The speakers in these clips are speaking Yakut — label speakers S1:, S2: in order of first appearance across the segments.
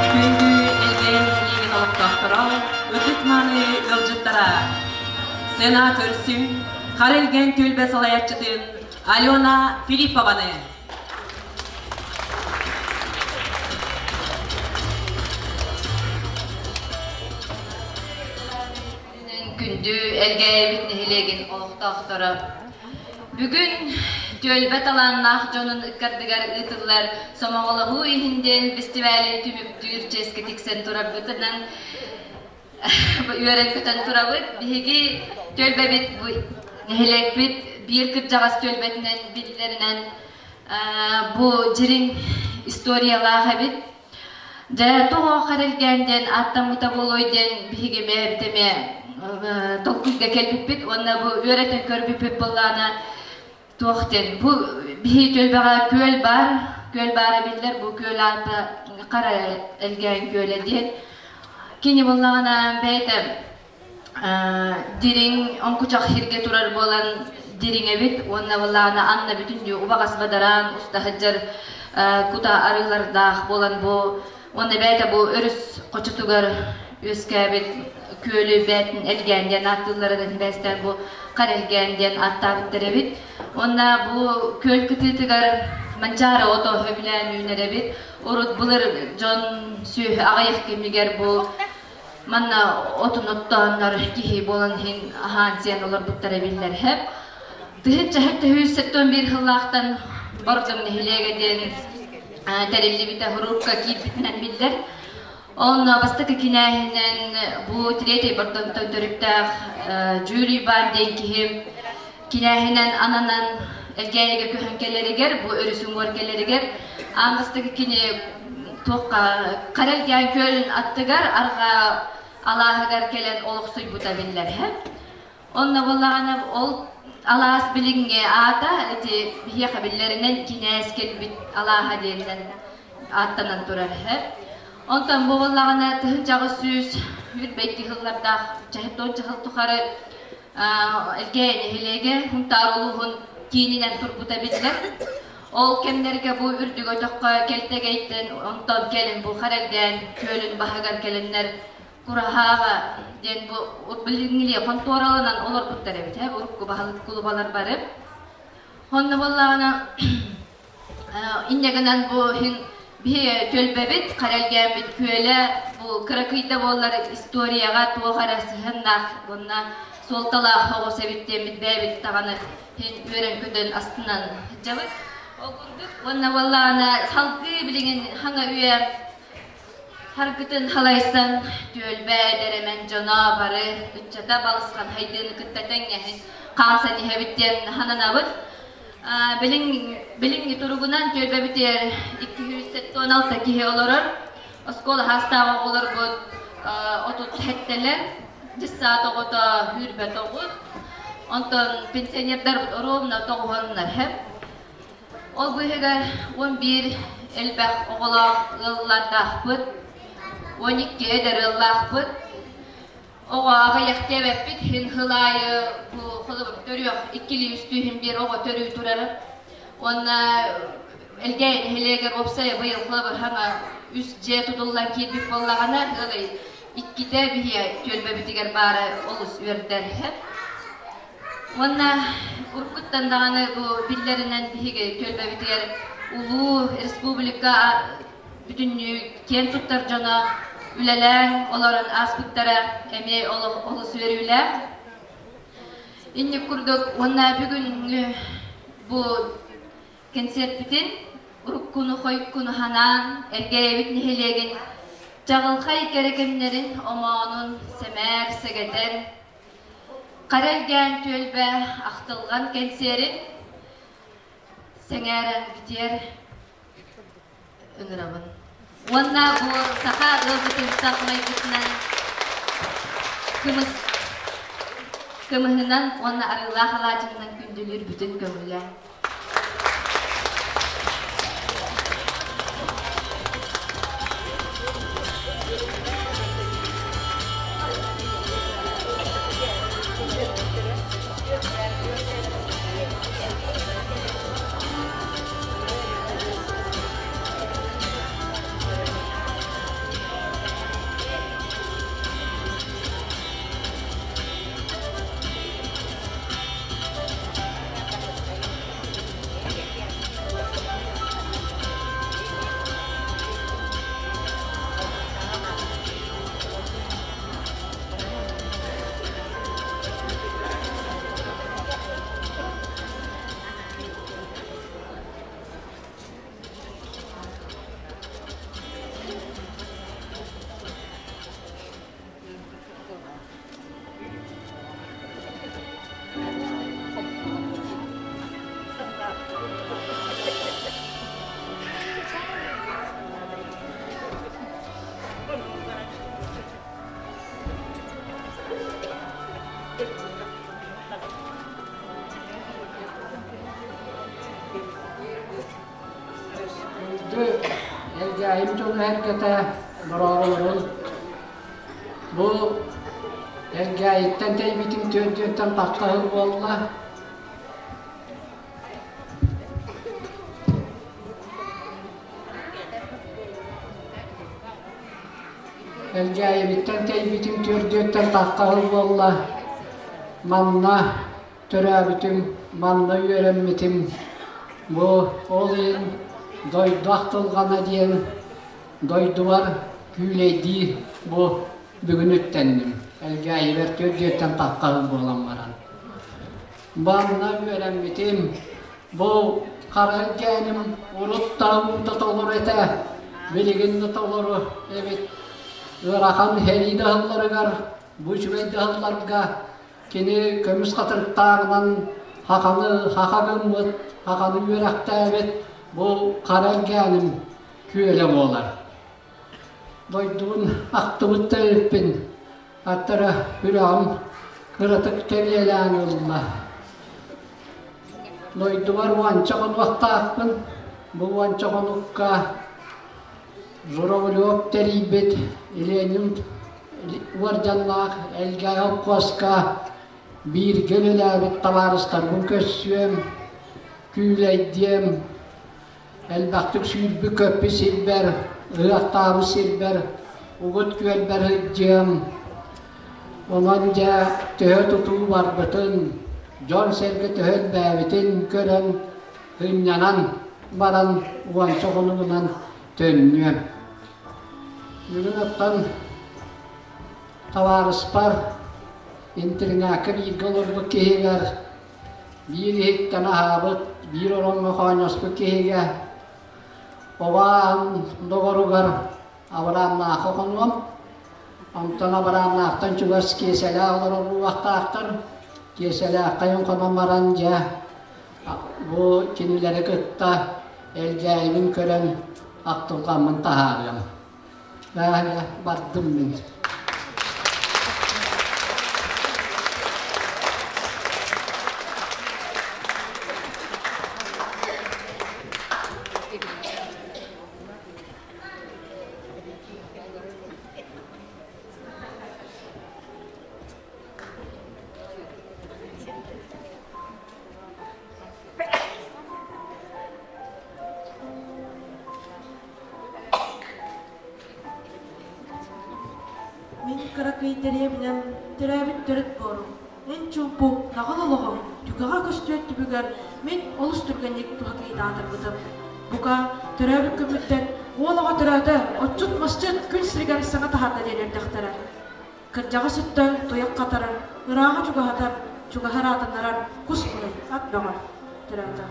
S1: Күндү Элгээн нэһилиэгин олохтоохторо, ытык-мааны ыалдьыттара! Сцена көрсүҥ, Хара Элгээн түөлбэ салайааччытын Алена Филиппованы!
S2: Күндү Элгээйибит нэһилиэгин олохтоохторо! Бүгүн түөлбэ талааннаах дьонун ыккардыгар ыытыллар Сомоҕолоһуу иһин диэн бэстибээли түмүктүүр чиэскэ тиксэн турарбытынан үөрэн-көтөн турабыт. Биһиги түөлбэбит бу нэһилиэкпит биир кырдьаҕас түөлбэтинэн биллэринэн бу дьириҥ историялаах эбит. Дьэ, тоҕо Харилгээн диэн ааттаммыта буолуой диэн биһиги эмиэ эмиэ толкуйга кэлбиппит уонна бу үөрэтэн көрбүппүт буоллаҕына туох диэн бу биһи түөлбэҕэ күөл баар, күөл баара биллэр, бу күөл аата Хара Элгээн күөлэ диэн. Кини буоллаҕына бэйэтэ дириҥ оҥкучах сиргэ турар буолан дириҥэбит уонна былаана анна бүтүннүү убаҕас бадараан уста сылдьар кута арыылардаах буолан бу уонна бэйэтэ бу өрүс хочотугар үөскээбит күөлү бээтин элгээн диэн ааттыылларын сибээстээн бу хар элгээн диэн ааттаабыттар эбит уонна бу күөл кытыытыгар манчаары ото сөбүлээн үүнэр эбит урут былыр дьон сүөһү аҕыйах кэмигэр бу Манна отун оттооннор киһи буолан иһин аһаан-сиэн олорбуттара биллэр һэп. Тыһыынча 771 сыллаахтан Бордоҥ нэһилиэгэ диэн тэриллибитэ хуруукка киирбитинэн биллэр. Онно бастакы кинээһинэн бу третий Бордоҥтон төрүттээх Дьүүлүй Баар диэн киһи кинээһинэн ананан Элгээйигэ көһөн кэлэригэр, бу өрүс уҥуор кэлэригэр аан бастакы кини туохха Хара Элгээн күөлүн аттыгар арҕаа алааһыгар кэлэн олохсуйбута биллэр. Онно буоллаҕына ол алаас билиҥҥи аата ити биһиэхэ биллэринэн кинээс кэлбит алааһа диэнинэн ааттанан турар. Онтон бу буоллаҕына 1822 сыллардаах чаһы сыл тухары Элгээйи нэһилиэгэ Сунтаар улууһун киининэн турбута биллэр. Ол кэмнэргэ бу үрдүк өтөххө Кэлтэгэйтэн, онтон кэлин бу Харэлгээн күөлүн баһыгар кэлэннэр Кураһааҕа диэн бу билиҥҥилии хонтуораланан олорбуттар эбит, урукку баһылык кулубалар бары. Онно буоллаҕына Инньэ гынан бу иһин биһи түөлбэбит, Харэлгээммит күөлэ бу кыракый да буоллар историяҕа туох эрэ сыһыаннаах уонна суолталаах оҕус эбит диэммит бэйэбит даҕаны иһин үөрэн-көтөн астынан сылдьабыт. Ол курдук уонна буоллаҕына салгыы билигин хаҥа үйэ харгытын халайсан түөлбэ эдэр-эмэн дьоно бары ыччата балысхан хайдыыны кытта тэҥҥэһин хаамсан иһэбит диэн сананабыт. Билиҥҥи туругунан түөлбэбитигэр 276 киһи олорор. Оскуола саастаах оҕолорбут 37-лэр, дьыссаат оҕото 29, онтон пенсионердарбыт оруобуна тоҕуһуннар. Ол быыһыгар 11 элбэх оҕолоох ыаллардаахпыт, 12 эдэр ыаллаахпыт. Оҕо аҕыйах диэбэппит, иһин сыл аайы бу холобур төрүөх иккилии-үстүү иһин биир оҕо төрүү турара. Уонна Элгээйи нэһилиэгэр уопсайа быйыл холобур хаҥа үс дьиэ тутуллан киирбит буоллаҕына, ыалай иккитэ биһиэ түөлбэбитигэр баара олус үөрдэр. Уонна уруккуттан даҕаны бу биллэринэн биһиги түөлбэбитигэр улуу республика бүтүннүү киэн туттар дьоно үлэлээн олорон ааспыттара эмиэ олус үөрүүлээх. Инник курдук уонна бүгүҥҥү бу кэнсиэрпитин уруккуну-хойуккуну ханаан Элгээйибит нэһилиэгин чаҕылхай кэрэ кэмнэрин омоонун сэмээр сэгэтэн Хара Элгээн түөлбэ ахтылҕан кэнсиэрин сэҥээрэн бүтүөр ыҥырабын. Уонна бу саха ыалдьытымсах майгытынан кымыс кымыһынан уонна арыылаах алаадьыннан күндүлүүр бүтүн көҥүлэ.
S3: Элгээйим дьоно эргэтэ дорооболорун. Бу Элгээйиттэн тэйбитим түөрт тахха сыл буолла. Элгээйибиттэн тэйбитим түөрдүөттэн тахха сыл буолла. Манна төрөөбүтүм, манна үөрэммитим. Бу ол иһин дойду ахтылҕана диэн дойдубар күүлэйдии бу бүгүн үктэнним. Элгээйибэр түөрдүөттэн тахха сыл буолан баран. Манна үөрэммитим. Бу хара элгээним урут да уута толору этэ, билигин да толору эбит. Ыарахан сэрии да ыһылларыгар, бу үчүгэй да ыһылларга кини көмүс хатырыктааҕынан хаханы хаха гыммыт, хаханы үөрэхтээбит бу хара элгээним күөлэ буолар. Дойдубун ахтыбыт да эбиппин, аттара сүрэҕим кыратык тэбиэлээн ылла. Дойдубар уонча хонуохтаахпын, бу уонча хонукка Журавлев тэрийбит Ленин уордьаннаах Элгээйи холкуоска бииргэ үлэлээбит табаарыстарбын көрсүөм, күүлэйдиэм, элбэхтик сүүрбүт-көппүт сирбэр, ыһыахтаабыт сирбэр, угут күөлбэр сылдьыам. Онон дьэ төһө тутуу барбытын, дьон-сэргэ төһө элбээбитин көрөн, сынньанан баран уонча хонугунан төннүөм. Бүгүн оттон табаарыспар интэринээккэ бииргэ олорбут киһигэр биир иһиттэн аһаабыт, биир ороҥҥо хоонньоспут киһигэ Обаан доҕоругар Абыраамнаахха хонуом. Онтон Абыраамнаахтан чугас Киэсэлээх олорор буолуохтаахтар. Киэсэлээххэ хонон баран дьэ бу кинилэри кытта Элгээйибин көрөн ахтылҕаммын таһаарыам. Бардым мин.
S4: Мин кыракый дэриэбинэм төрөөбүт төрүт буорум. Эн чуумпу наҕыл олоҕум түгэҕэ көстүөт түбүгэр мин олус түргэнник туһакыйдаатырбытым. Бука, төрөөбүт күммүттэн уол оҕо төрөөтө, отчут-масчыт күн сиригэр саҥа таһаарда диэн эрдэхтэрэ. Кырдьаҕас өттө туйах хатарар, ырааҕы чугаһатар, чугаһы ыраатыннарар кус курун ат бөҕө төрөөтө.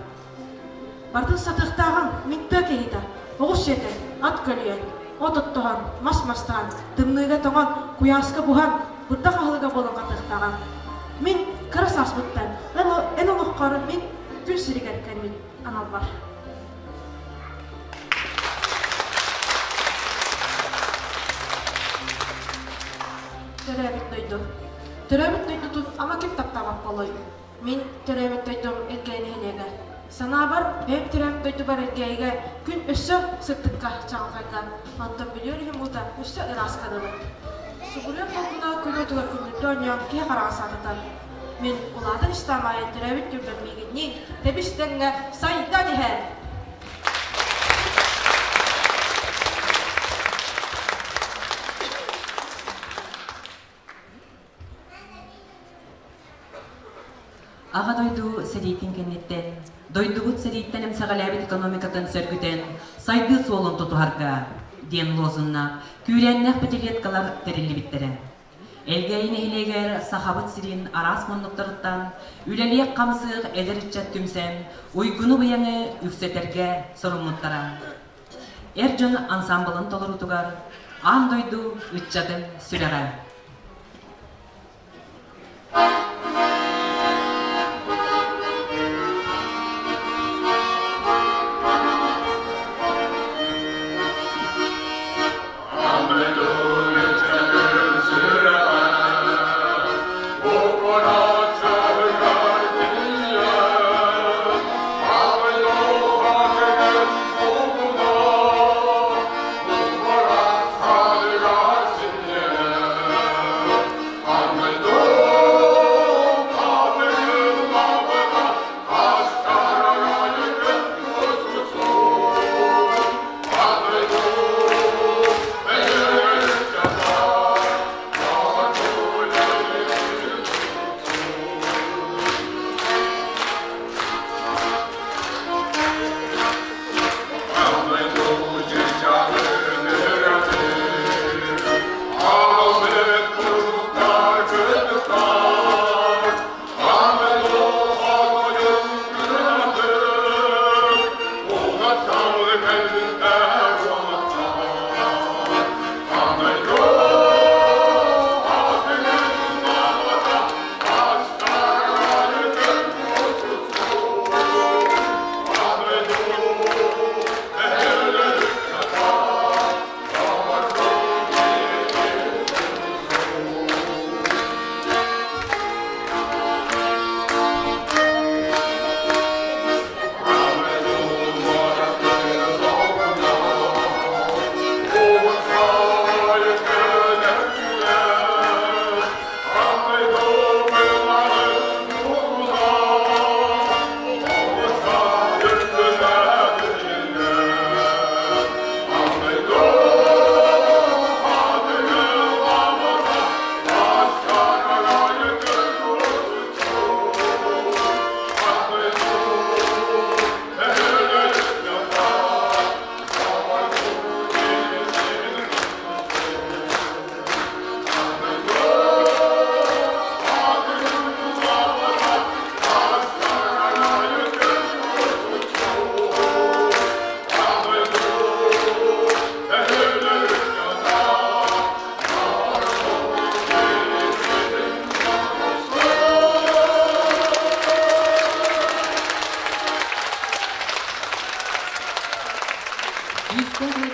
S4: Бардын сатыахтааҕым мин тыа киһитэ, оҕус сиэтэн, ат көлүйэн, от оттоһон, мас мастаан, тымныыга тоҥон, куйааска буһан, бырдах аһылыга буолан хатыахтааҕым. Мин кыра сааспыттан эн олоххор мин күн сиригэр кэлбит аналбар. Төрөөбүт дойду. Төрөөбүт дойдутун ама ким таптаабат буолуой? Мин төрөөбүт дойдум Элгээйи нэһилиэгэ. Санаабар, бэйэм төрөөбүт дойдубар Элгээйигэ күн өссө сырдыкка чаҕылхайга, онтон Бүлүү өрүһүм уута өссө ырааска дылы. Сугуруйар долгуна күн уотугар күллүрдэ оонньоон киһи хараҕа саататар. Мин улаатан истэҕим аайы төрөөбүт түөлбэм миигинниин тэбис-тэҥҥэ сайдан иһэр.
S1: Аҕа дойду сэриитин кэнниттэн дойдубут сэрииттэн эмсэҕэлээбит экономикатын сөргүтэн сайдыы суолун тутуһарга диэн лозуннаах күүрээннээх пятилеткалар тэриллибиттэрэ. Элгээйи нэһилиэгэр Сахабыт сирин араас муннуктарыттан үлэлиэх-хамсыах эдэр ыччат түмсэн, уйгуну-быйаҥы үксэтэргэ соруммуттара. Эр дьон ансаамбылын толоруутугар аан дойду ыччатын сүрэҕэ.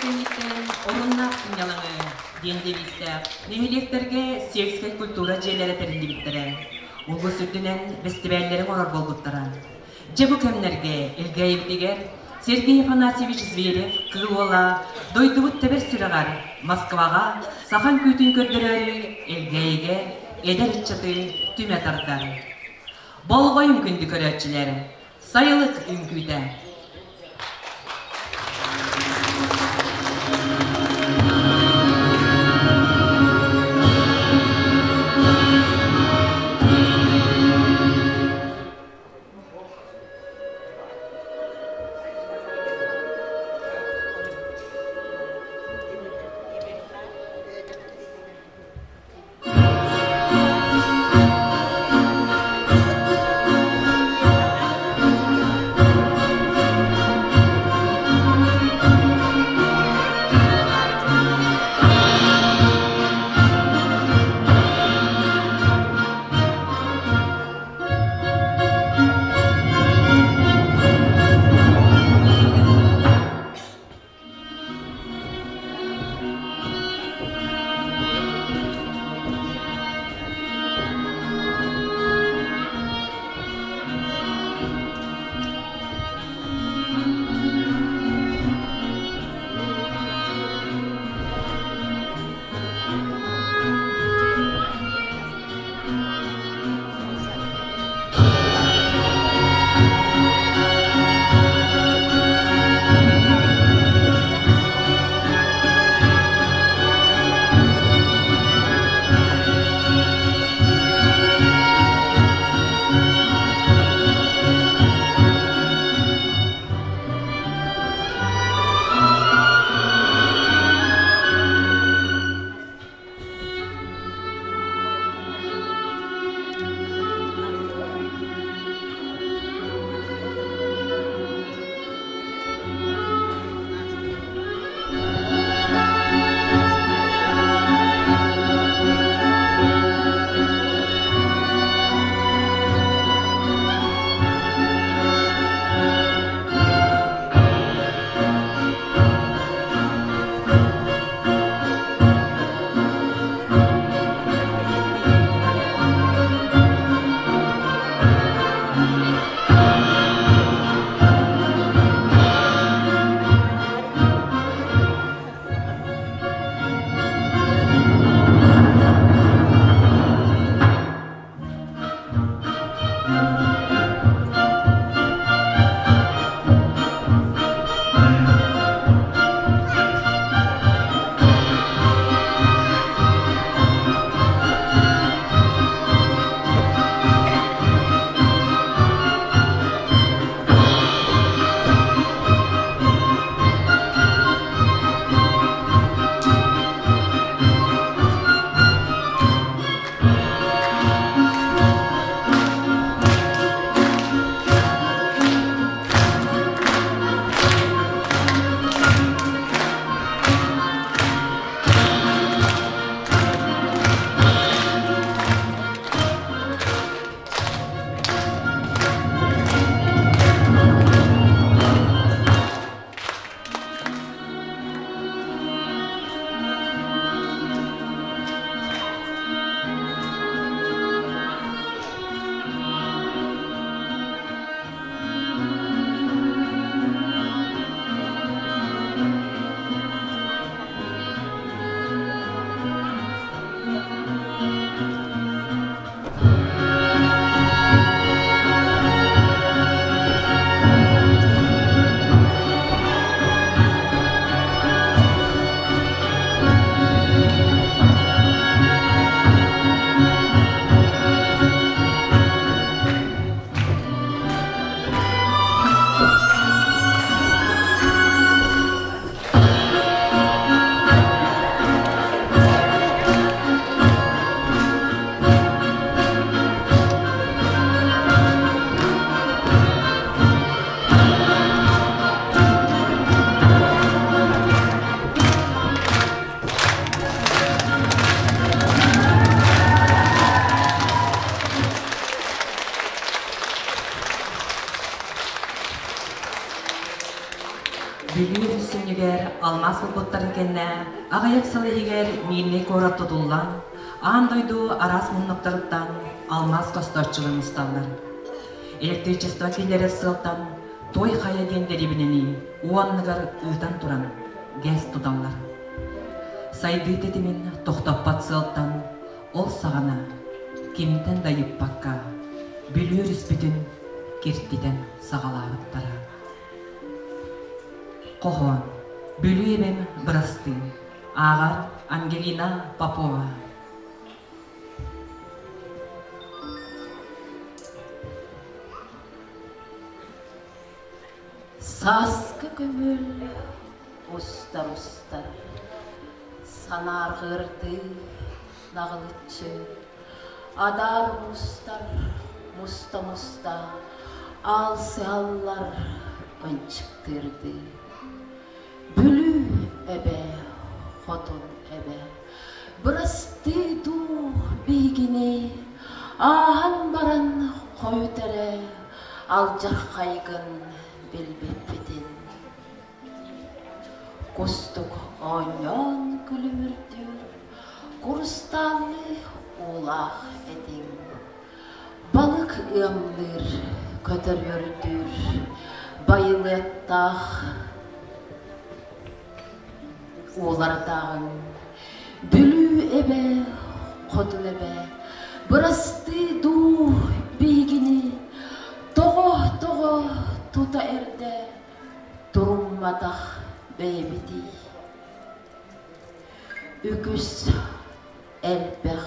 S1: кэнниттэн оруннаах сынньалаҥы диэн девизтээх нэһилиэктэргэ сельскэй культура дьиэлэрэ тэриллибиттэрэ. Улуус үрдүнэн бэстибээллэри оҥорор буолбуттара. Дьэ бу кэмнэргэ Элгээйибитигэр Сергей Афанасьевич Зверев кыыл уола дойдубут тэбэр сүрэҕэр Москваҕа саха үҥкүүтүн көрдөрөөрү Элгээйигэ эдэр ыччаты түмэ тардар. Болҕойуҥ күндү көрөөччүлэр, сайылык үҥкүүтэ! Алмаас булбуттарын кэннэ аҕыйах сыл иһигэр Миирнэй куорат тутуллан, аан дойду араас муннуктарыттан алмаас хостооччулар мусталлар. Электричество киллэрэр сыалтан Той Хайа диэн дэриэбинэни уу анныгар ыытан туран ГЭС туталлар. Сайдыы тэтимин тохтоппот сыалтан ол саҕана кимтэн да ыйыппакка Бүлүү өрүспүтүн киртитэн саҕалаабыттара. Хоһоон Бүлүү эбэм бырастыы ааҕар Ангелина Попова.
S5: Сааскы көҥүл устар-устар, санаарҕыырдыы наҕылыччы, адаар мустар, муста-муста аалсыһаллар ынчыктыырдыы. Бүлүү эбэ, хотун эбэ, бырастыы дуу биһигини, ааһан баран хойут эрэ алдьархайгын билбиппитин. Кустук оонньоон күлүмүрдүүр, курустааллыы уулаах этиҥ. Балык ыамныыр, көтөр үөрдүүр, байылыаттаах уулардааҕыҥ. Бүлүү эбэ, хотун эбэ, бырастыы дуу биһигини, тоҕо-тоҕо тута эрдэ турумматах бэйэбитий? Үгүс элбэх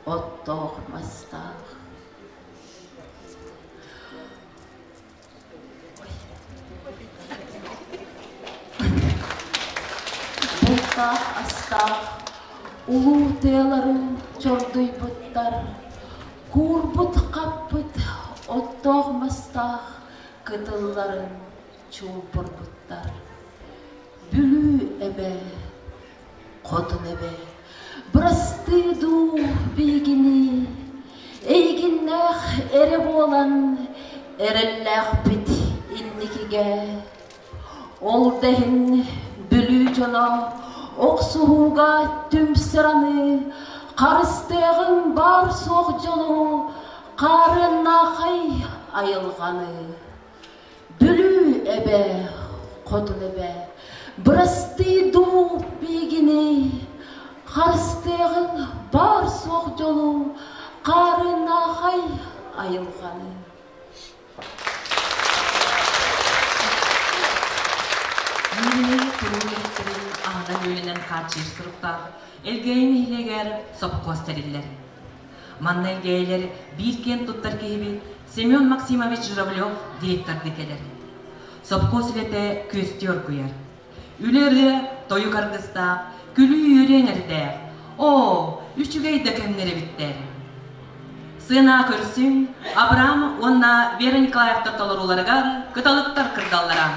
S5: оттоох мастаах. Бултаах астаах улуу тыаларын чордуйбуттар, куурбут-хаппыт оттоох мастаах кытылларын чуумпурбуттар. Бүлүү эбэ, хотун эбэ, бырастыы дуу биһигини, эйигиннээх эрэ буолан эрэллээхпит инникигэ. Ол да иһин Бүлүү дьоно охсуһууга түмсэр аны, харыстыаҕыҥ баар-суох дьолу, хаарыаннаахай айылҕаны. Бүлүү эбэ, хотун эбэ, бырастыы дуу биһигини, харыстыаҕыҥ баар-суох дьолу, хаарыаннаахай айылҕаны.
S1: Мииринэй туруу үлэһиттэрин аһынан-үөлүнэн хааччыйар суруктаах Элгээйи нэһилиэгэр сопхуос тэриллэр. Манна элгээйилэр биир киэн туттар киһибит Семен Максимович Журавлев директордыы кэлэр. Сопхуос үлэтэ күөстүү оргуйар. Үлэ-ырыа тойук аргыстаах, күлүү-үөрүү эҥэрдээх. Оо, үчүгэй да кэмнэр эбиттэр. Сыана көрсүҥ, Абрам уонна Вера Николаевтар толорууларыгар кыталыктар кырдаллара.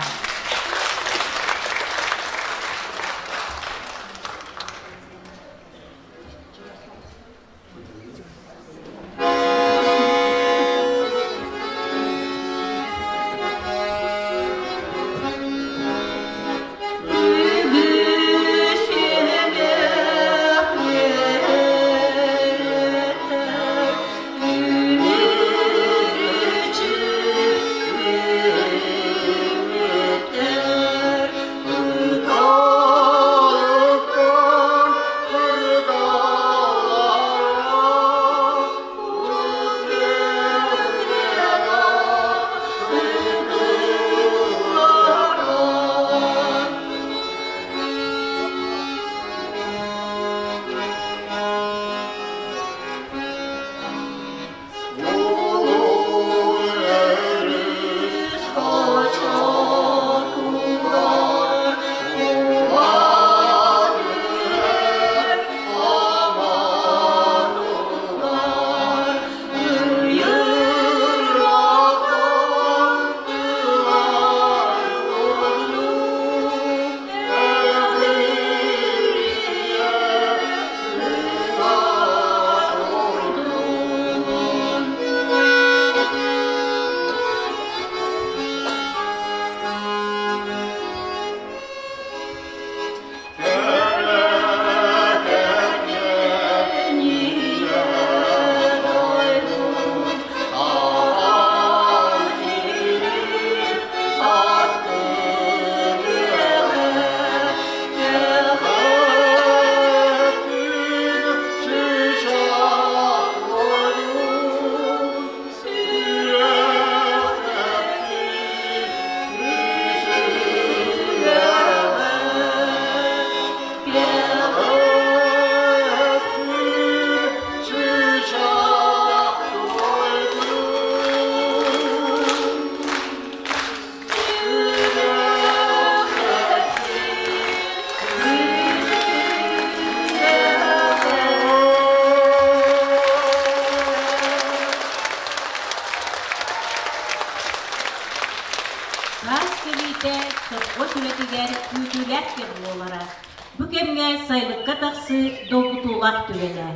S6: Бу кэмҥэ сайылыкка тахсыы долгутуулаах түгэнэ.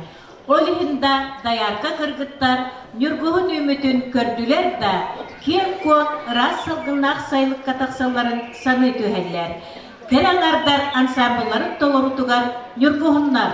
S6: Ол иһин да дайаарка кыргыттар ньургуһун үүммүтүн көрдүлэр да, киэҥ-куоҥ ыраас салгыннаах сайылыкка тахсалларын саныы түһэллэр. Кэрэ аҥардар ансаамбылларын толорутугар ньургуһуннар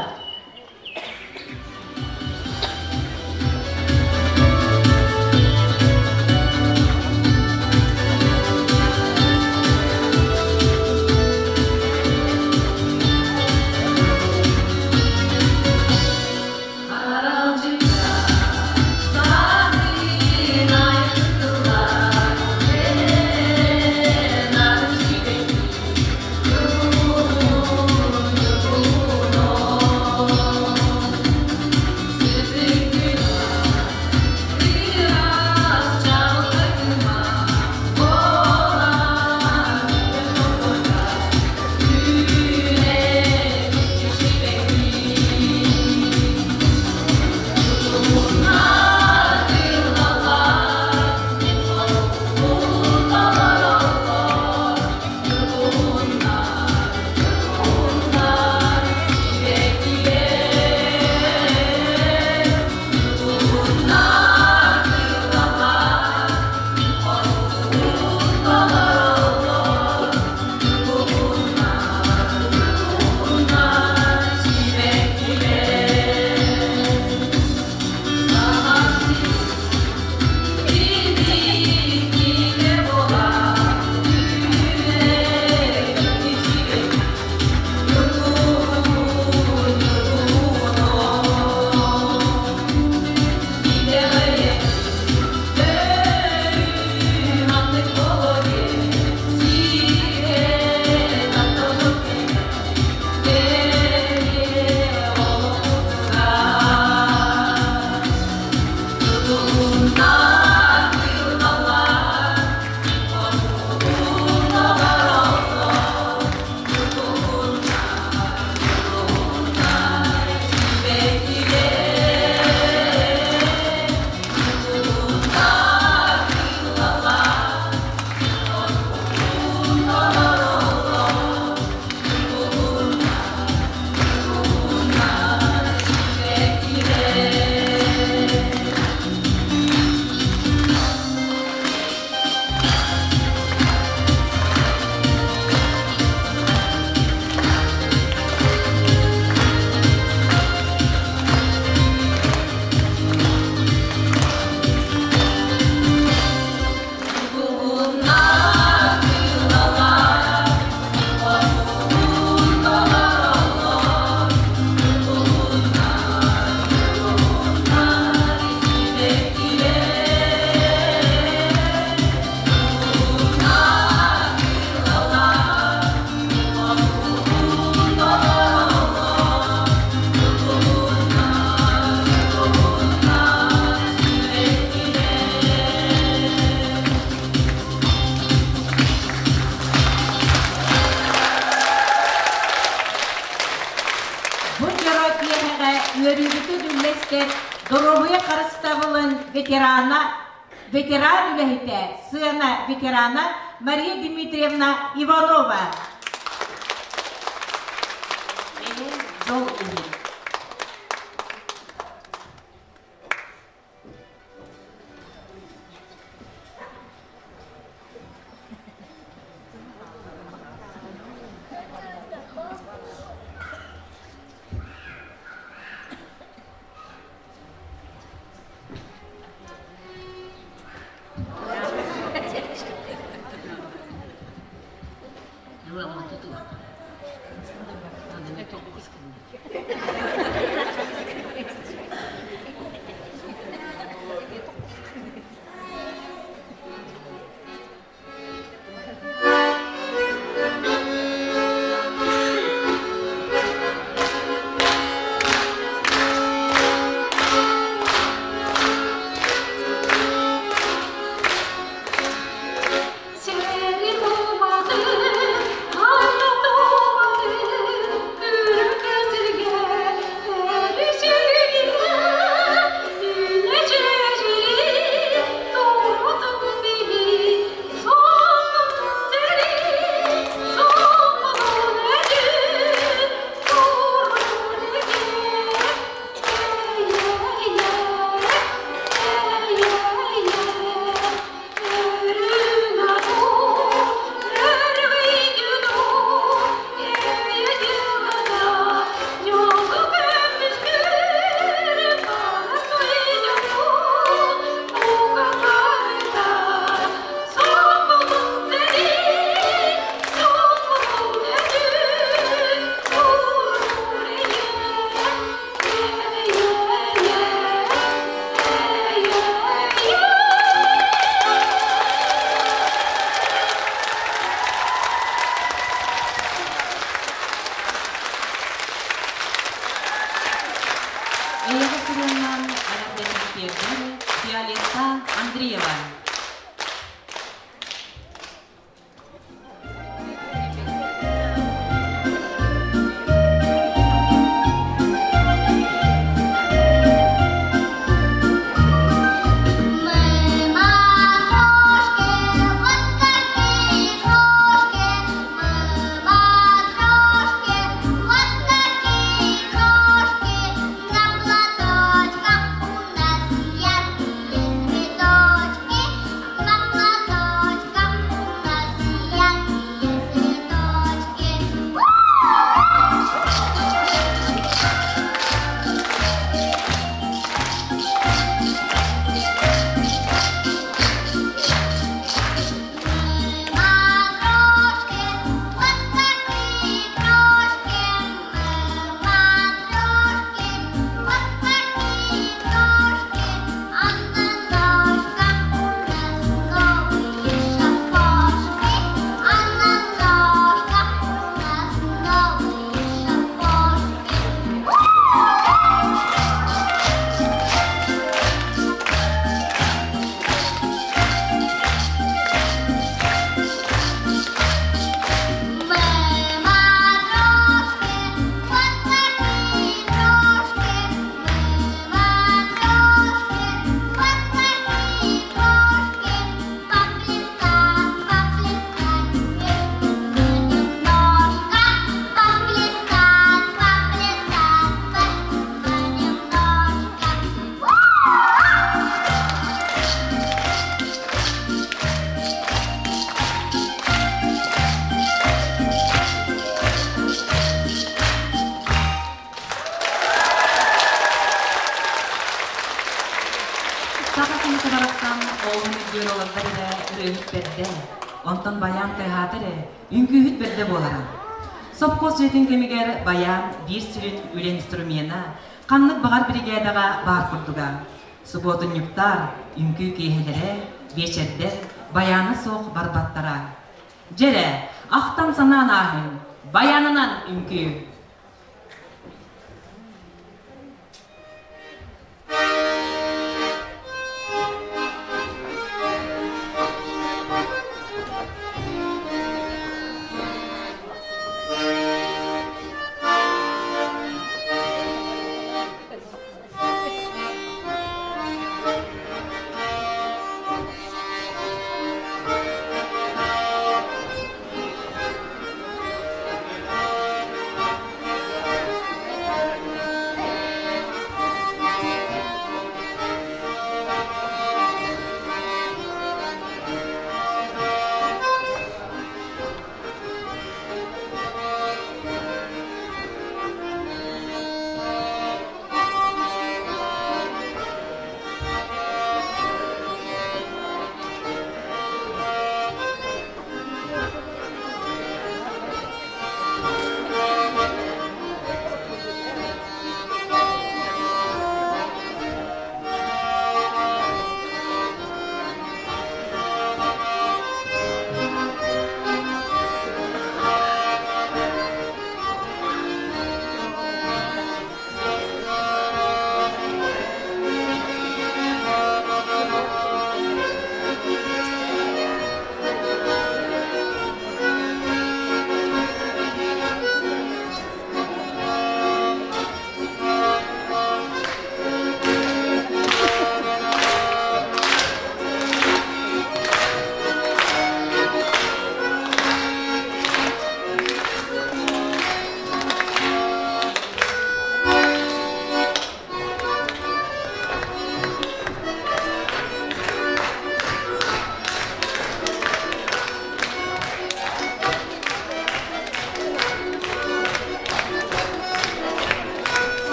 S6: Бу дьоро киэһэҕэ үөрүүбүтүн үллэстэр доруобуйа харыстабылын ветерана, ветеран үлэһитэ, сыана ветерана Мария Дмитриевна Иванова. Дьол иһин.
S7: Сири туматы, айна туматы, үрүҥ сиргэ.
S1: ырыаннан эҕэрдэтин тиэрдэр Виолетта Андреева.
S7: Мы матрешки, вот такие крошки. Мы матрешки, вот такие крошки. На платочках у нас яркие цветочки. На платочках у нас яркие цветочки. Мы матрешки, вот такие крошки. Мы матрешки, вот такие крошки. А на ножках у нас новые сапожки. А на ножках у нас новые сапожки. Мы матрешки, вот такие крошки. Мы матрешки, вот такие крошки. Поплясать, поплясать вместе мы немножко. Поплясать, поплясать мы немножко.
S1: Саха киһитэ барахсан оҕону үрдүөр олордор эрэ ырыаһыт бэрдэ, онтон байаан тыаһаата эрэ үҥкүүһүт бэрдэ буолара. Сопхуос дьиэтин кэмигэр байаан биир сүрүн үлэ инструмена ханнык баҕар биригээдэҕэ баар курдуга. Субуотунньуктар, үҥкүү киэһэлэрэ, биэчэрдэр байаана суох барбаттара. Дьэ эрэ, ахтан санаан ааһыҥ, байаанынан үҥкүү!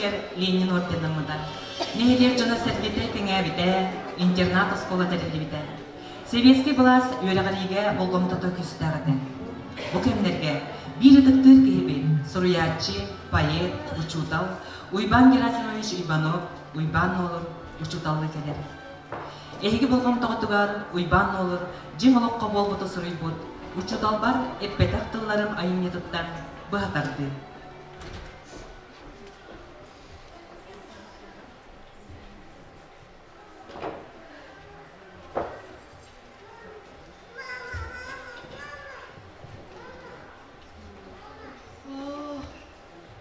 S1: кэмигэр Ленин орденнаммыта. Нэһилиэк дьоно-сэргэтэ кэҥээбитэ, интернат оскуола тэриллибитэ. Сэбиэскэй былаас үөрэҕириигэ болҕомтото күүстээх этэ. Бу кэмнэргэ биир ытыктыыр киһибит, суруйааччы, поэт, учуутал Уйбаан Герасимович Иванов, Уйбаан Нуолур учууталлыы кэлэр. Эһиги болҕомтоҕутугар Уйбаан Нуолур дьиҥ олоххо буолбуту суруйбут учууталбар эппэтэх тылларым айымньытыттан быһа тардыы.
S4: Оо,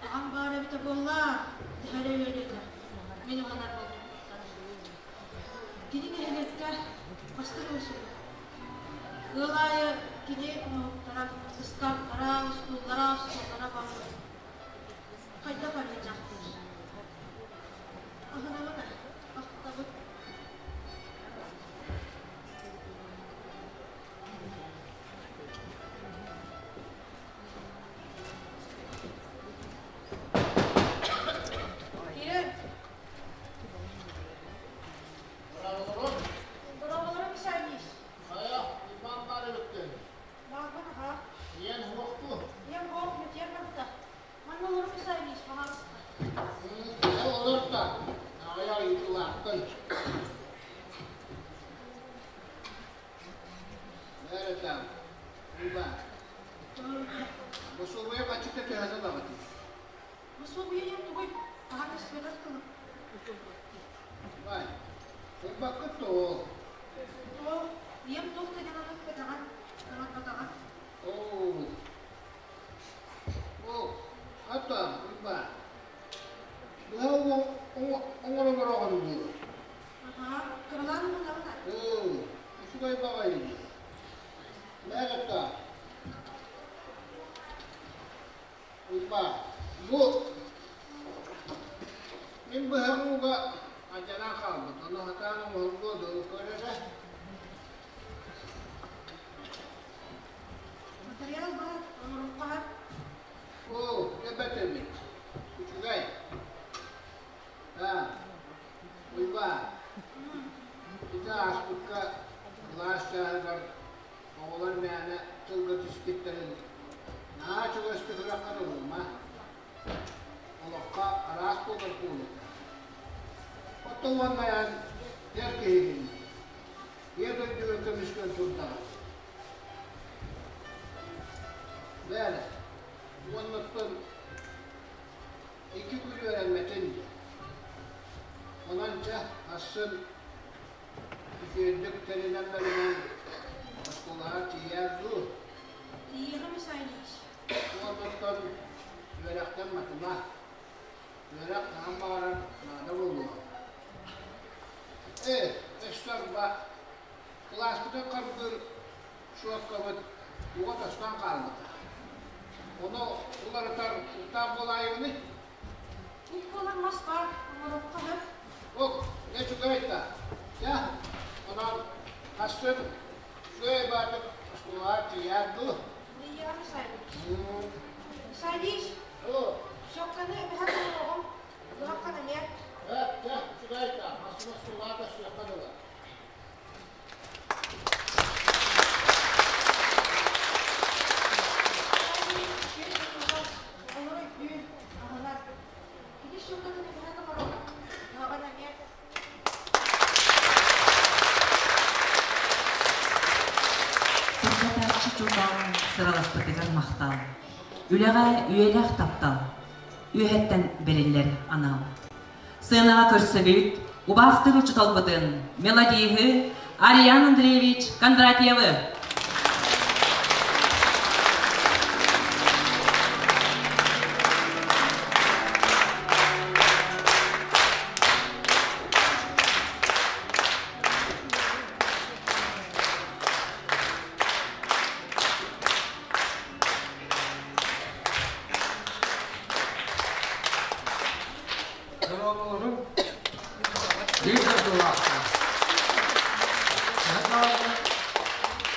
S4: аҕам баар эбитэ буоллар, төһө эрэ үөрүө этэ. Мин уһанар буолбуттар. Кини нэһилиэккэ бастыҥ үсүһү. Ыал аайы кини оҥоһуктара, ыскааптара, устууллара, остуоллара бааллар. Хайдах арыйдьахтыыр? Аһынабын ээ, ахтабын. Киирэн. Дорооболорун Мисанис.
S8: Хайа, Уйбаан баар эбиккин.
S4: Баарбын аха.
S8: Ийэн суох дуо?
S4: Ийэм суох, Митиэр барбыта. Манна олору Мисанис, пожалуйста.
S8: Ол олор да, аҕыйах ыйытыылаахпын. Бээрэтэ, Уйбаан. Босуобуйа баччыта төһөнү ылаҕытый?
S4: Босуобуйа диэн тугуй? Хаһан истибэтэх тылым.
S8: Бай, ылбаккыт дуо?
S4: Туох, ийэм туох да диэн аныппатаҕа, оҥорботоҕо.
S8: Оо, оо, хата, Уйбаан, быһа оҥорон дуу?
S4: Аһаа, кыралаан уһунаҕын аа?
S8: Оо, үчүгэй баҕайы дии. Мээрэттэ, Уйбаан, бу мин быһаҕым уга алдьанан хаалбыт, ону сатаан оҥоһуллуо дуо көр эрэ.
S4: Материал баар, оҥоруохха
S8: Оо, эбэт эбит. Үчүгэй. Аа, Уйбаан, ити ааспыкка кылаас чааһыгар оҕолор мээнэ тылга түспүттэрин наһаа чугастык ылаххын ылыма. Олоххо араас буолар куолута. Оттон уонна эн эр киһигин. Ийэ дойдуга көмүскэн турдаҕын. Бээрэ, уоннаттан икки күн үөрэммэтин диэн. Онон чэ, ахсын Үчүгэйдик тэринэн барынан оскуолаҕа тиийээр дуу?
S4: Тиийиэҕим Исаевич.
S8: Уоннаттан үөрэхтэн матыма. Үөрэх хаһан баҕарар наада буолуо. Ээ, өссө арба, кылааспытын харбыыр суоккабыт уга тостон хаалбыта. Ону уларытар куттаах буолаайыгыный?
S4: Ук буолар мас баар, оҥоруохха сөп.
S8: Ук, дьэ үчүгэй да. Дьэ, онон хастын үчүгэй баатык оскуолаҕа тиийээр дуу?
S4: Тиийиэҕим Исаевич. Исаевич,
S8: Оо.
S4: сокканы эбэһэ оҥоруоҕум, быһаххын эмиэ.
S8: Э, дьэ, үчүгэй да, хастын оскуолаҕа көстүөххэ дылы.
S1: Сырдатааччы учуутал сыраласпытыгар махтал. Үлэҕэ үйэлээх таптал, үөһэттэн бэриллэр анал. Сыанаҕа көрсөбүт, убаастыыр учууталбытын, мелодиһы Ариан Андреевич Кондратьевы.
S3: Дорооболорум биир дойдулаахтар.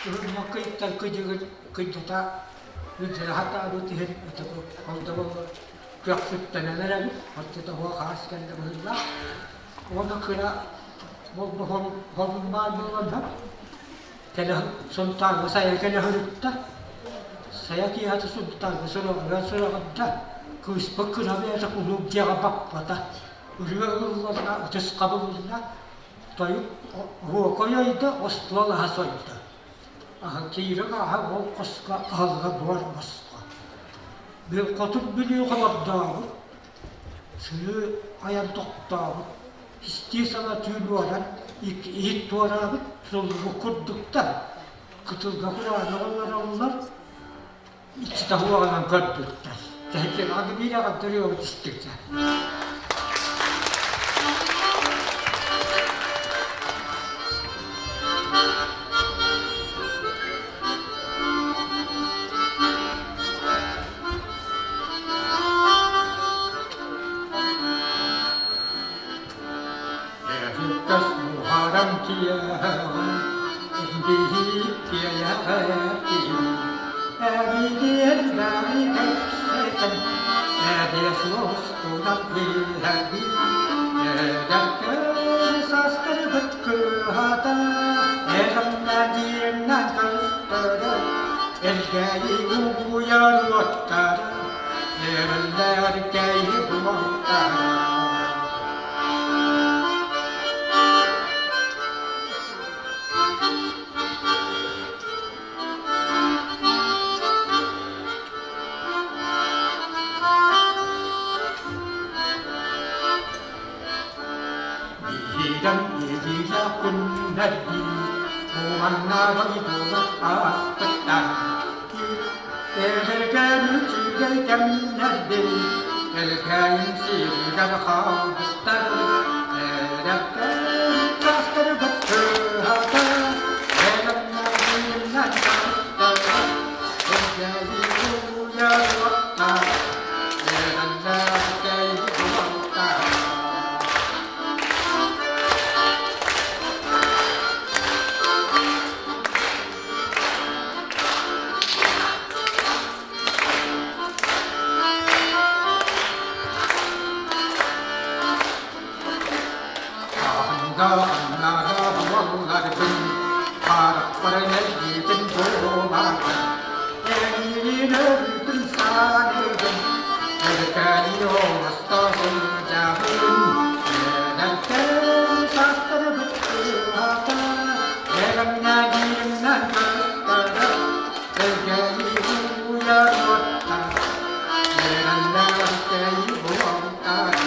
S3: Уһуннукка иттэр кыдьыгыт кыйдата үддэрэ хатаабыт иһин ытыгы холдоболлор. Көхсүттэнэн эрэбит, оччотооҕу хаас кэллэ быһыылаах. Уонна кыра холбун баар буоланнар, кэлэ Сунтаарга сайа кэлэ сырытта. Сайа киэһэтэ Сунтаарга сураҕыран сураҕырда, кыыспыт кыра бэйэтэ кулууп дьиэҕэ баппата. Ырыа ылланна, ытыс хабылынна, тойук оһуокай ойдо, остуол аһа сойдо. Киирэн ааһа ол хоско аһылыга буор босхо. Хотун Бүлүү холордообут, сыһыы айан тохтообут, истии саҥа түүн уоран, иһит туораабыт, суллубут курдуктар, кытылга кураанах олороллор, иччитэ уоҕунан көрбүттэр. Тэһитин аны биир аҕам төрүөҕүт истибитэ. Эриккэс муһаран киэһэҕин, биһиктиэйэҕэ Эбигиэллэри кэпсэтэн, эбиэс устунан иһэбин. Эдэркээн састарбыт кыһата, эрэмнэ көстөрө, Элгээйи угуйар уоттара, эрэллэркэйи буолтара. Биирэн илиилэ күннэрдии, уонна дойдуга ааспыттар. Эдэркээн үчүгэй кэмнэрбин, Элгээйим сиригэр хаалбыттар. Эдэркээн саастарбыт кыһата, Элэмнэриинэн тартара, Элгээйи уйар уоттара, Эрэллээх буолтара. Аннара буолларбын, харахпар нэлгиитин буолаатын, эйигин өрүүтүн саныыбын, өркэни оҥосто сылдьабын, эдэркээн саастарбыт кыһата, эрэмнэниинэн көстөрө, эргэни уйар уоттар, эрэллээх буолтара.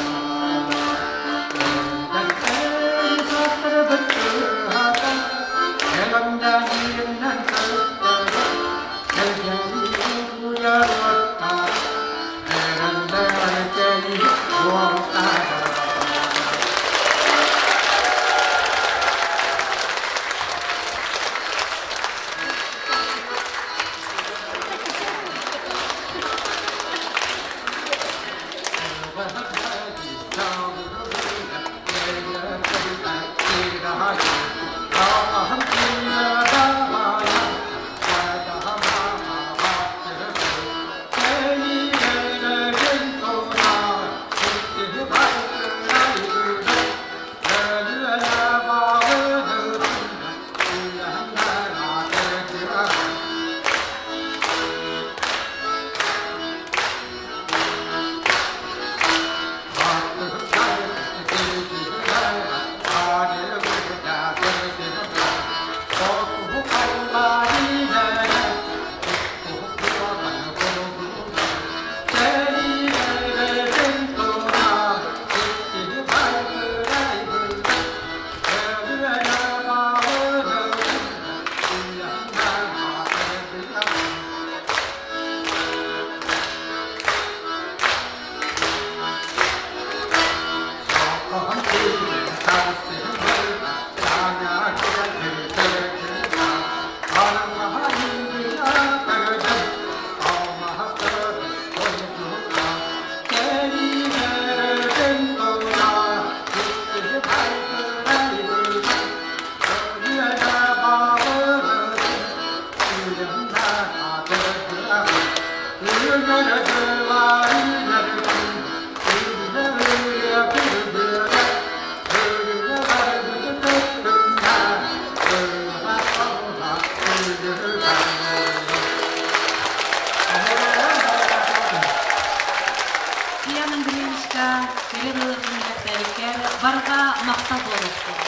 S6: кэрэ ырыаларгын бэлэхтээбиккэр барҕа махтал буолуохтун.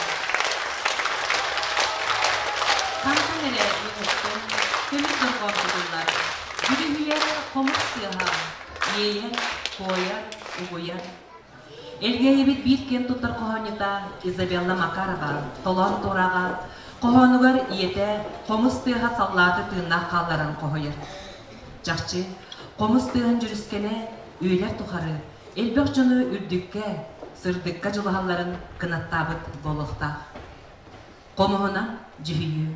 S6: Хантан эрэ үөһэттэн көмүс дорҕоон кутуллар, Бүлүһүйэр хомус тыаһа, иэйэр, туойар, угуйар. Элгээйибит биир киэн туттар хоһоонньута Изабелла Макарова Толоон туораҕа хоһоонугар ийэтэ хомус тыаһа саллааты тыыннаах хаалларан хоһуйар. Чахчы, хомус тыаһын дьүрүскэнэ үйэлэр тухары элбэх дьону үрдүккэ, сырдыкка дьулуһалларын кынаттаабыт буолуохтаах. Хомуһунан дьүһүйүү.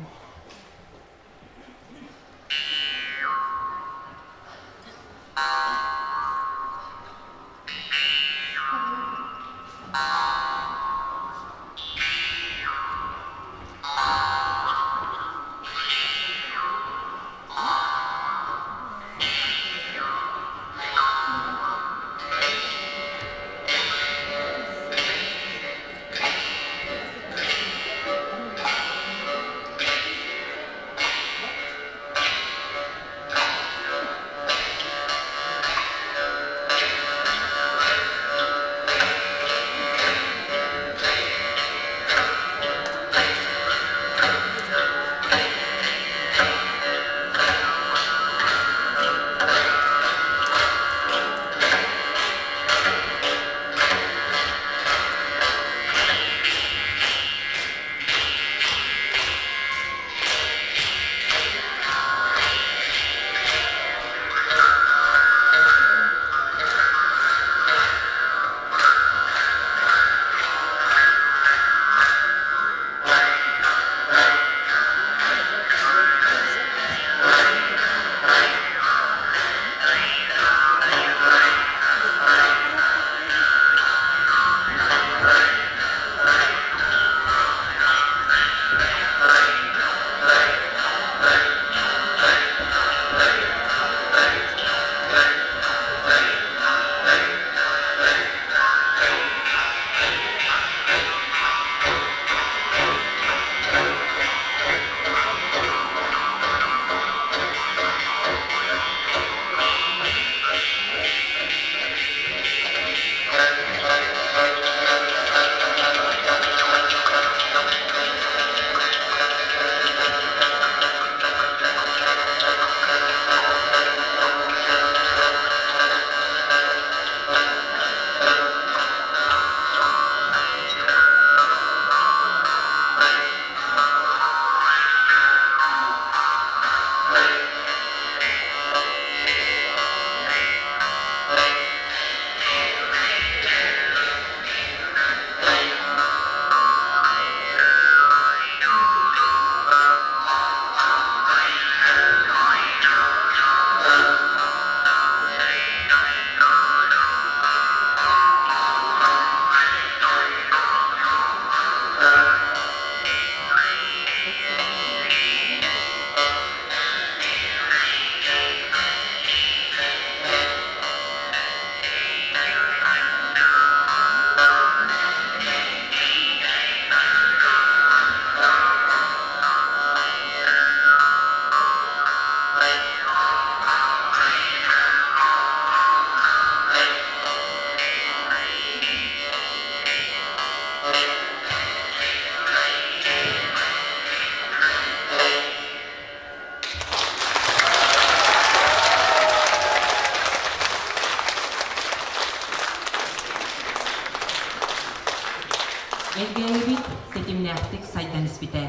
S6: Элгээйибит тэтимнээхтик сайдан испитэ.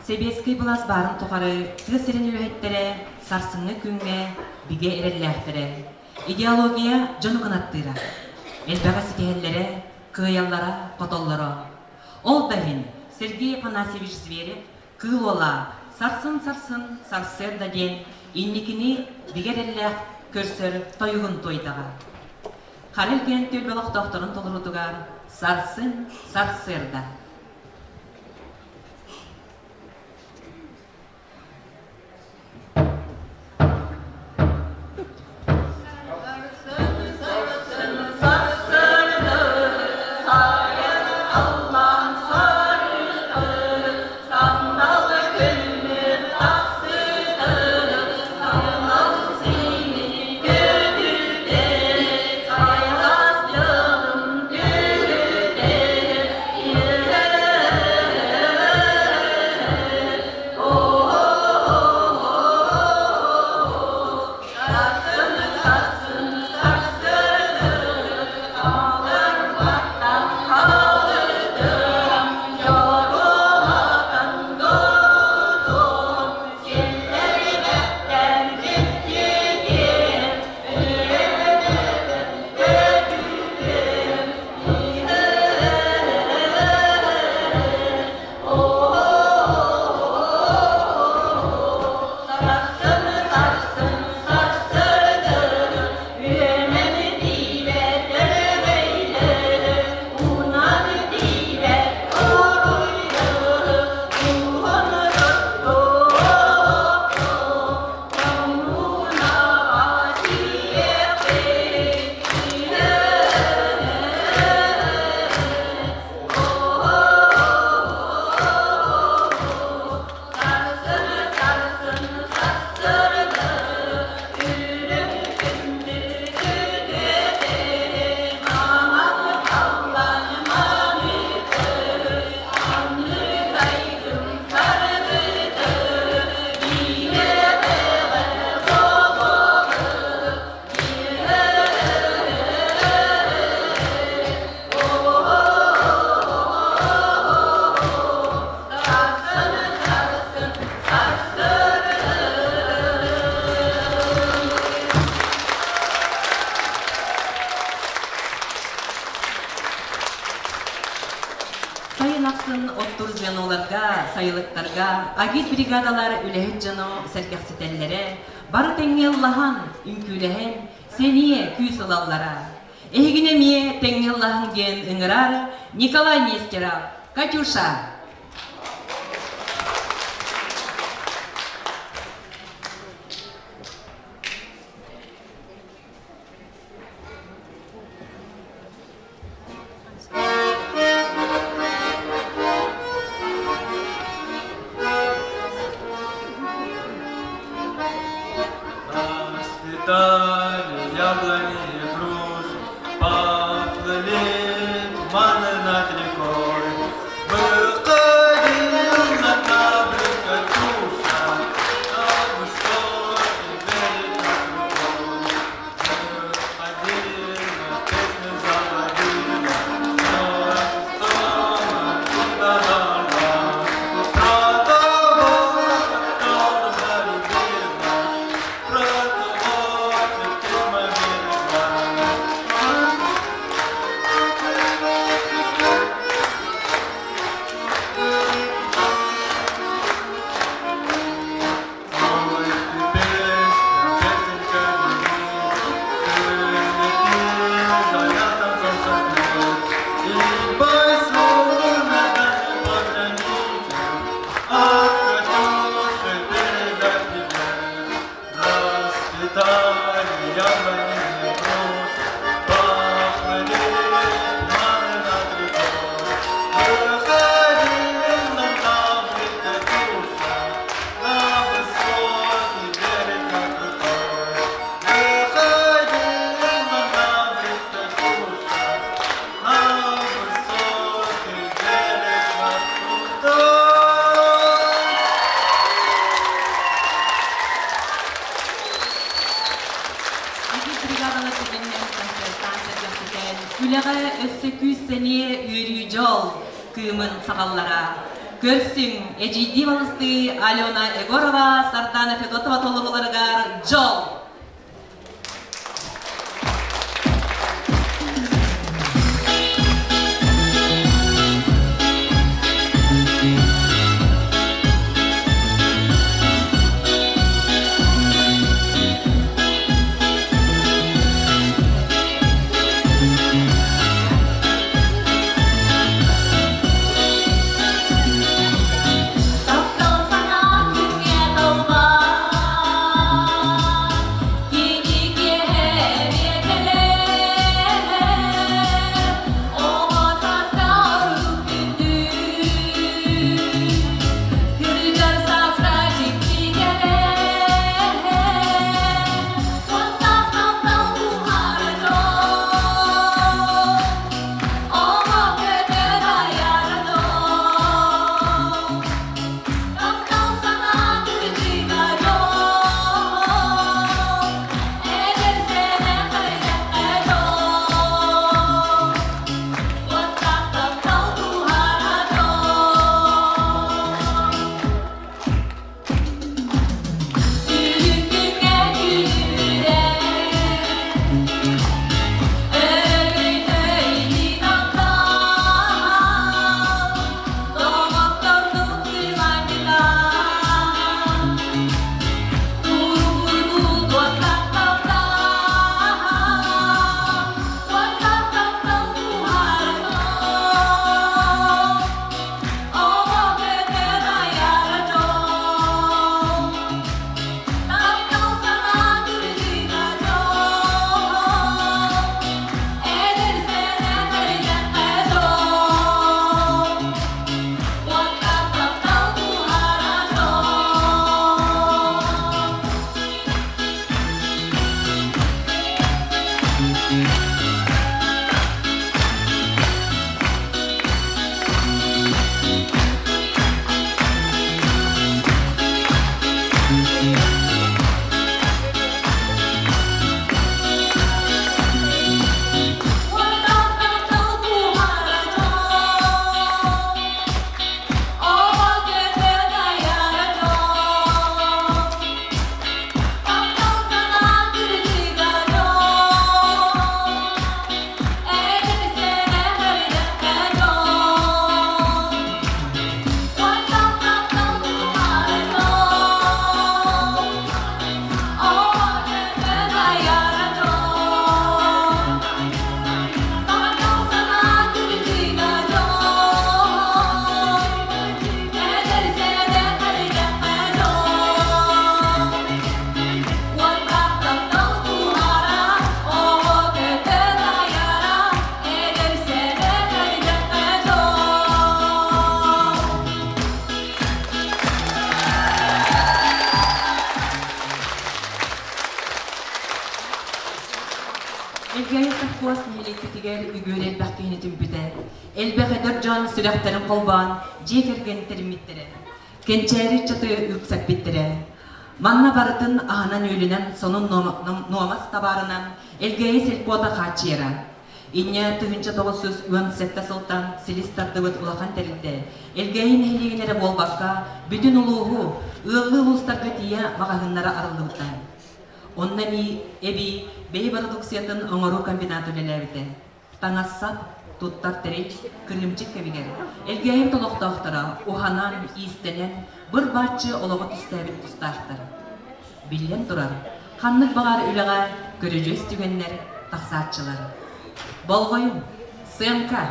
S6: Сэбиэскэй былаас баарын тухары тыа сирин үлэһиттэрэ сарсыҥҥы күҥҥэ бигэ эрэллээхтэрэ. Идеология дьону кынаттыыра. Элбэҕи ситиһэллэрэ, кыайаллара, хотоллоро. Ол да иһин Сергей Афанасьевич Зверев Кыыл уола сарсын-сарсын сарсыарда диэн инникини бигэ эрэллээх көрсөр тойугун туойдаҕа. Хара Илгээн түөлбэ олохтоохторун толоруутугар сарсын сарсыарда.
S1: Сайын ахсын оттуур звеноларга, сайылыктарга агит-бригадалар үлэһит дьону сэргэхситэллэрэ, бары тэҥҥэ ыллаһан, үҥкүүлэһэн, сэниэ күүс ылаллара. Эһигини эмиэ тэҥҥэ ыллаһыҥ диэн ыҥырар Николай Нестеров, Катюша!
S9: Расцветали яблони и груши, поплыли туманы над рекой. Выходил на корабль Катюша, на высокий берег над рукой. Выходила, песню заводила, но что она Про того, которого любила, про того, терпимо берегла. Ой, ты песня, песенка любви, ты лети за ясным солнцем вперед, И пойсу на дальней погранице от Катюши передай привет. Расцветали яблони и груши, поплыли туманы над рекой. Выходила на берег Катюша, на высокий берег над рекой. Выходила на берег Катюша, на высокий берег над рекой.
S1: Агит-бригадалар түгэннэрин концертаан сэргэхситэн, үлэҕэ өссө күүс сэниэ үөрүү дьол кыымын саҕаллара. Көрсүҥ, эдьиийдии балыстыы Алена Егорова, Сардана Федотова толорууларыгар дьол!
S5: Таптал санаа күҥҥэ талбан.
S1: дьиэтигэр үгүөрү элбэх киһини түмпүтэ. Элбэх эдэр дьон сүрэхтэрин холбоон дьиэ кэргэн тэриммиттэрэ. Кэнчээри ыччаты үксэппиттэрэ. Манна барытын аһынан-үөлүнэн сонун нуомас табаарынан Элгээйи сельпота хааччыйара. Инньэ 1917 сылтан силис тардыбыт улахан тэрилтэ Элгээйи нэһилиэгин эрэ буолбакка, бүтүн улууһу, ыаллыы улуустарга тиийэ маҕаһыыннара арыллыбыта. Онно эбии, эбии бэйэ бородууксуйатын оҥоруу комбината үлэлээбитэ. Таҥас-сап, туттар тэрил, кырыымчык кэмигэр Элгээйи олохтоохторо уһанан, иистэнэн, быр-бааччы олоҕу түстээбит тустаахтар. Биллэн турар, ханнык баҕар үлэҕэ көрүдьүөс түгэннэр тахсааччылар. Болҕойуҥ, сыаҥка!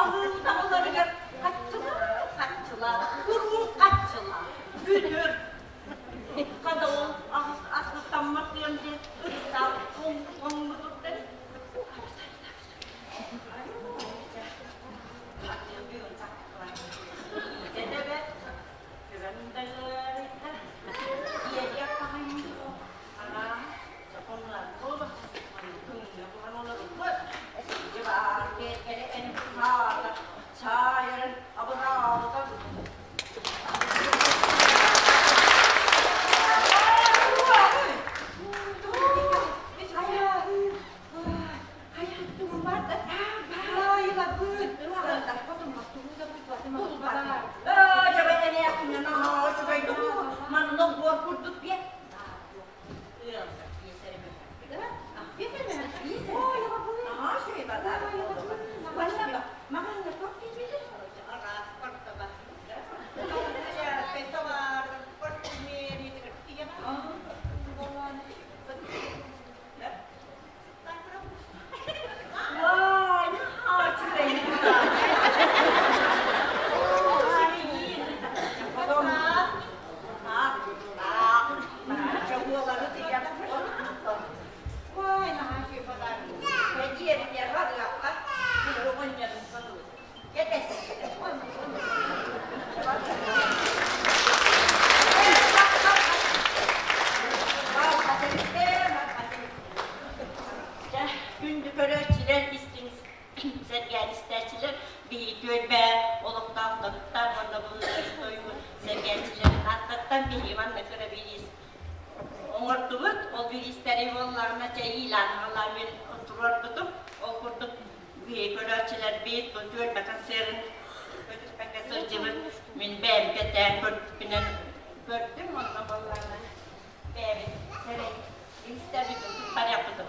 S6: Аһыы утаҕаларыгар хаччылаа, хаччылаа, куруук хаччылаа, күтүр. Хата ол аһыттаммат диэн диэн ыстаап хоҥмутуттан
S10: Күндү көрөөччүлэр, истиҥ сэргээристээччилэр, биһиги түөлбэ олохтоохторуттан уонна бу тойугу сэргээччилэр ааттартан биһиги манна кыра бириис оҥордубут. Ол бириистэри буоллаҕына чэйиилээн аҕалаан туруорбутум. Ол курдук биһиги көрөөччүлэрбит бу түөлбэ концерын көтүппэккэ сылдьыбыт мин бэйэм кэтээн көрбүппүнэн көрдүм онно буоллаҕына бэйэбит сэрэй истэбит туттарыахпытын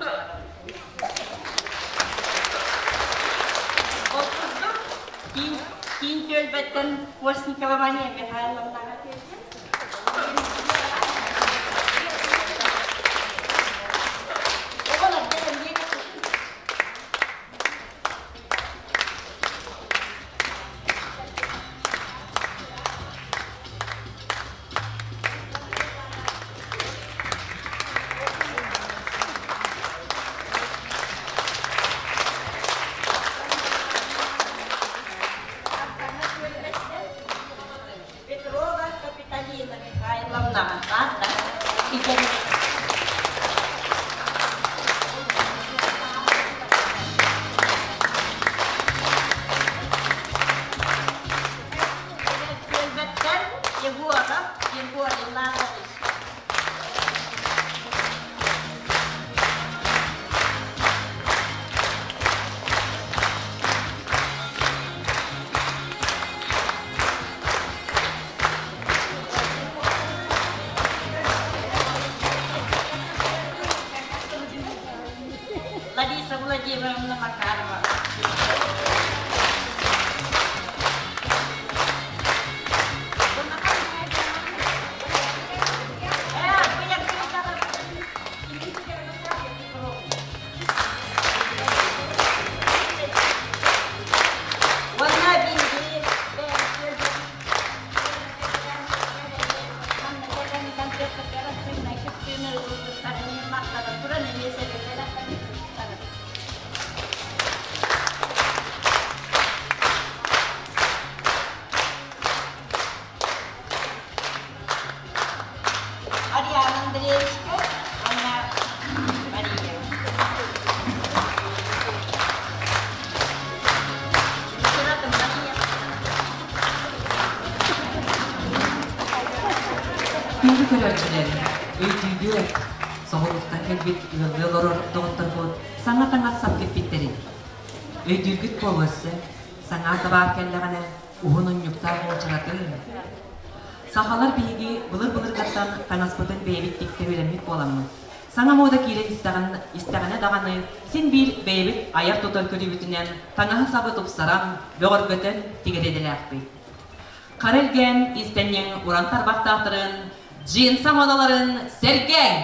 S10: Ол курдук киин киин түөлбэттэн Постникова Мария Михайловнаҕа тиэрдим. Оҕолор Петрова Капиталина Михайловна Түөлбэттэн Егоров Егор Иванович. Лариса Владимировна Макарова. Уонна биһиги Ариана Андреевичка уонна Мария.
S1: Күндү көрөөччүлэр, өйдүүгүөт, соҕурууттан кэлбит ыаллыы олорор доҕотторбут саҥа таҥас-сап кэппиттэрин. Өйдүүргүт буолуо өссө, саҥа табаар кэллэҕинэ уһун унньуктаах уочаратын. Сахалар биһиги былыр-былыргаттан таҥаспытын бэйэбит тиктэ үөрэммит буоламмыт, Саҥа муода киирэн истэҕин, истэҕинэ даҕаны син биир бэйэбит айар-тутар көрүүбүтүнэн таҥаһы-сабы тупсаран, бөҕөргөтөн тигэр идэлээхпит. Хара илгээн иистэнньэҥ уран тарбахтаахтарын, джинса муодаларын сэргээҥ!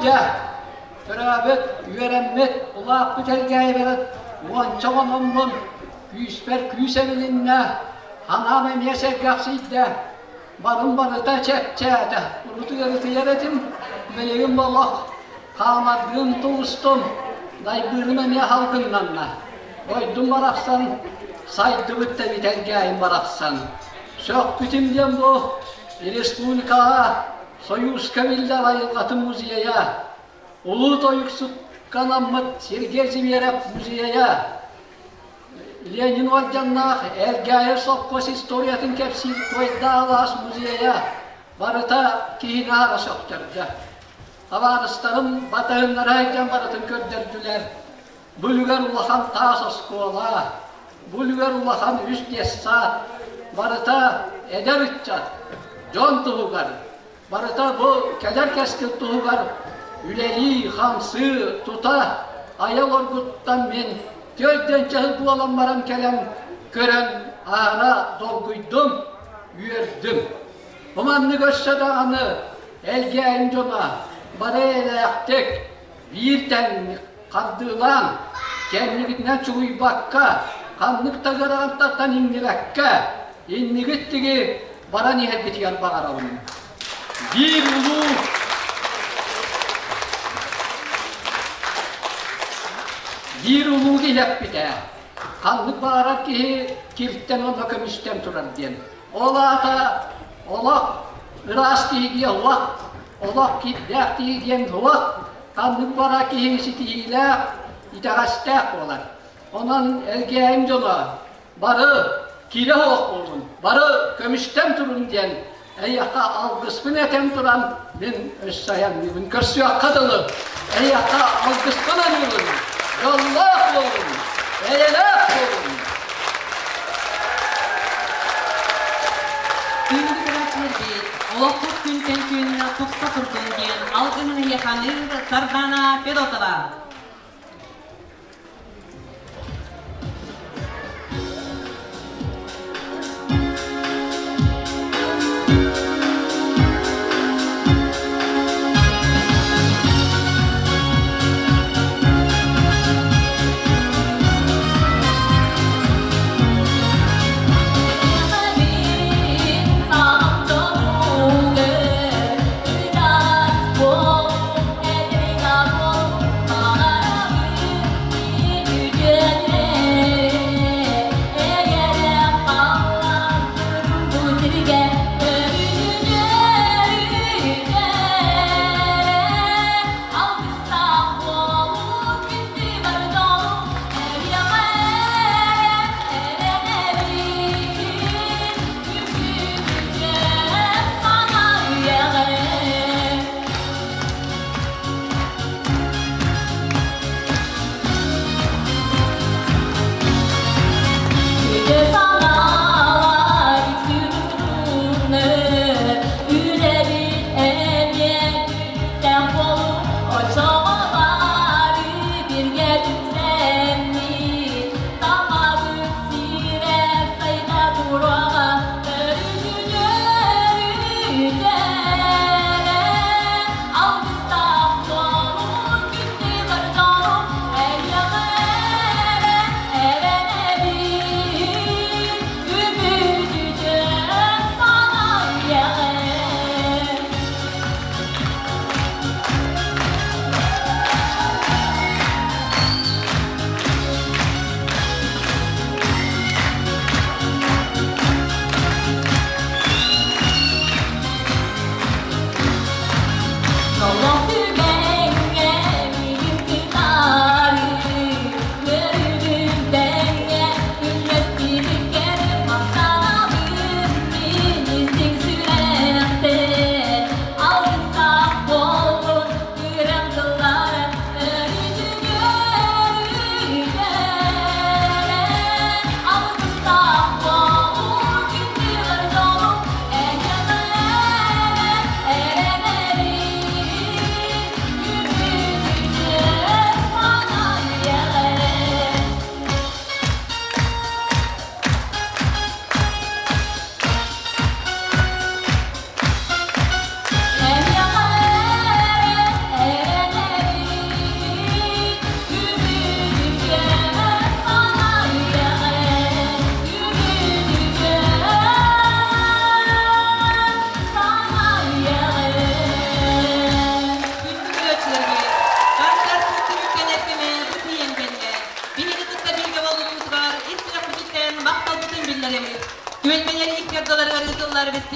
S11: дьэ, төрөөбүт, үөрэммит, улааппыт Элгээйибэр уонча хономмун, күүспэр күүс эбилиннэ, санаам эмиэ сэргэхсийдэ, барым барыта чэпчээтэ, урутуйар этим, билигин олох хаамардыын тубустум, дайбыырым эмиэ салгыннанна. Дойдум барахсан сайдыбыт да эбит Элгээйим барахсан. Сөхпүтүм диэн бу республикаҕа Союзка биллэр айылҕатын музейа, улуу тойуксукка анаммыт Сергей Зверев музейа, Ленин орденнаах Элгээйи сопхуос историятын кэпсиир Туойдаах алаас музейа барыта киһини аһара сөхтөрдө. Табаарыстарым батыһыннара сылдьан барытын көрдөрдүлэр. Бу үлүгэр улахан таас оскуола, бу үлүгэр улахан үс детсад, барыта эдэр ыччат, дьон туһугар, барыта бу кэлэр кэскил туһугар үлэлии, хамсыы, тута, айа олоргуттан мин төрдөн чаһы буолан баран кэлэн көрөн аара долгуйдум, үөрдүм. Бу маннык өссө даҕаны Элгээйин дьоно бары эйэлээхтик, биир тэҥник хардыылаан, кэннигитинэн чугуйбакка, ханнык да ыараҕантартан иҥнибэккэ, иннигит тиги баран иһэргитигэр баҕарабын. Биир улуу биир улуу киһи эппитэ, ханнык баҕарар киһи киртэн уонна көмүстэн турар диэн. Ол аата олох ыраас киһи диэн олох, олох кирдээх киһи диэн олох, ханнык бара киһи ситиһиилээх, итэҕэстээх буолар. Онон Элгээйим дьоно бары кирэ олох буолун, бары көмүстэн турун диэн эйиэхэ алгыспын этэн туран мин өссө айанныыбын көрсүөххэ дылы эйиэхэ алгыспын аныыбын дьоллоох буолун, эйэлээх буолун.
S1: Күндү көрөөччүлэрбит, олохпут күнтэн күн тупса турдун диэн алгыһын эһиэхэ аныыр Сардаана Федотова.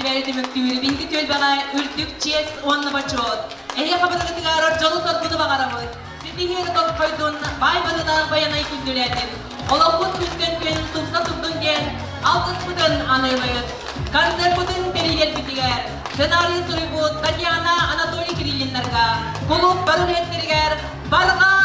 S1: бэстибээли түмүктүүр биһиги түөлбэҕэ үрдүк чиэс уонна бочуот. Эһиэхэ барыгытыгар дьолу-соргуну баҕарабыт. Ситиһиини тосхойдун, баай барылаах байанай күндүлээтин. Олохпут күнтэн күн тупса турдун диэн алгыспытын аныыбыт. Концерпытын тэрийэрбитигэр сценарий суруйбут Татьяна Анатолий Кириллиннарга, кулууп бары үлэһиттэригэр барҕа!